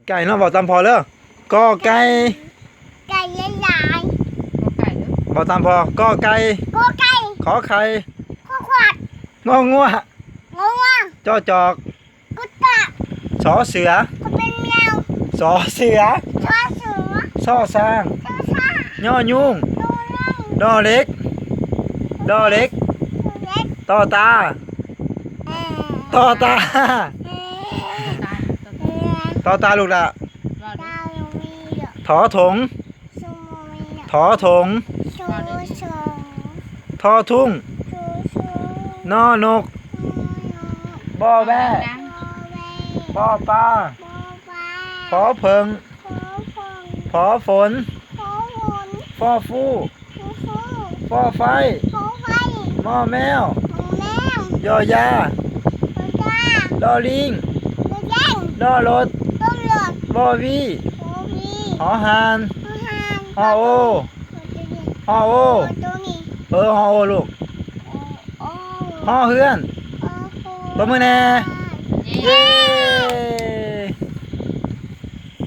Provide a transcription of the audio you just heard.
ໄກ່ເນາະ ເວົ້າຕາມພໍ່ເດີ. ກໍໄກ່ ໄກ່ຫຼາຍໆ ເວົ້າຕາມພໍ່. ກໍໄກ່ ກໍໄກ່ ຂໍໄຂ່ ຂໍຂວາດ ງໍງົວ ງໍງົວ ຈໍຈອກ ກຸດຕະ ສໍເສືອ ກໍເປັນແມວ ສໍເສືອ ຊໍເສືອ ຊໍຊ້າງ ຊໍຊ້າງ ຍໍຍຸງ ຍໍຍຸງ ດໍເຫຼັກ ດໍເຫຼັກ ເດັກ ຕໍຕາ ເອີ ຕໍຕາ ເອີ ຕໍຕາລູກຫຼ້າ ຕາລູກມີ ຖໍຖົງ ສະໂມຍ ຖໍຖົງ ສະໂມຍ ທໍທຸງ ທຸງ ນໍນົກ ນໍນົກ ບໍແບ້ ບໍແບ້ ປໍປາ ປໍປາ ພໍເຜິ້ງ ພໍເຜິ້ງ ພໍຝົນ ພໍຝົນ ຟໍຟູ ຟໍຟູ ຟໍໄຟ ຟໍໄຟ ມໍແມວ ມໍແມວ ຍໍຢາ ຍໍຢາ ດໍລີງ ດໍລີງ ດໍລົດ ດໍລົດ ວໍວີ ວໍວີ ຫໍຫ່ານ ຫໍຫ່ານ ຫໍໂອ ຫໍໂອ ໂຕນີ້ ເອີ ຫໍໂອລູກ ໂອ ຫໍເຮືອນ ໂອໂຫ ຕົບມືແດ່ ເຢ້